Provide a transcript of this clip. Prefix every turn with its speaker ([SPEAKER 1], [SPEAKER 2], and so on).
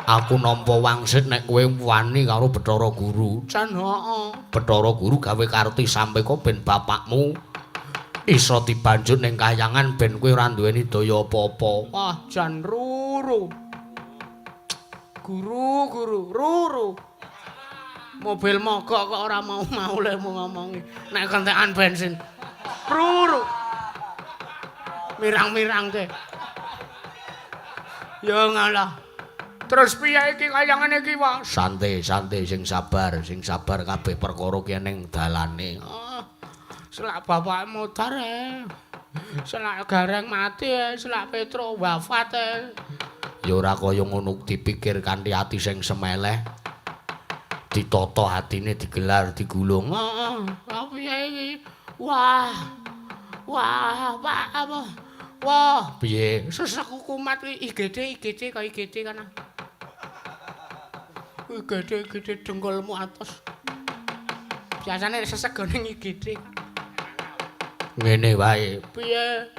[SPEAKER 1] Aku nampa wangsit nek kowe wani karo Bathara Guru. Jan heeh. Bathara Guru gawe karti sampeka ben bapakmu iso dibanjut ning kahyangan ben kowe ora duweni daya apa-apa. Wah, jan ruru. Guru, guru, ruru. Mobil mogok kok ora mau-mau lehmu ngomongi. Nek kentekan bensin. Ruru. Mirang-mirangke. Ya ngalah. Terus piye iki kaya ngene iki, Pak? Santai, santai sing sabar kabeh perkara ki ning dalane. Ah, selak bapak modar e. Selak Gareng mati e, selak Petro wafat e. Ya ora kaya ngono dipikir kanthi ati sing semeleh. Ditata atine digelar digulung. Ah, piye iki? Wah. Wah, Pak, apa? Wah, piye? Sesek kumat iki IGD, IGD kaya IGD kana. IGD, IGD dengkulmu atos. Biasane sesek ning IGD. Ngene wae. Piye?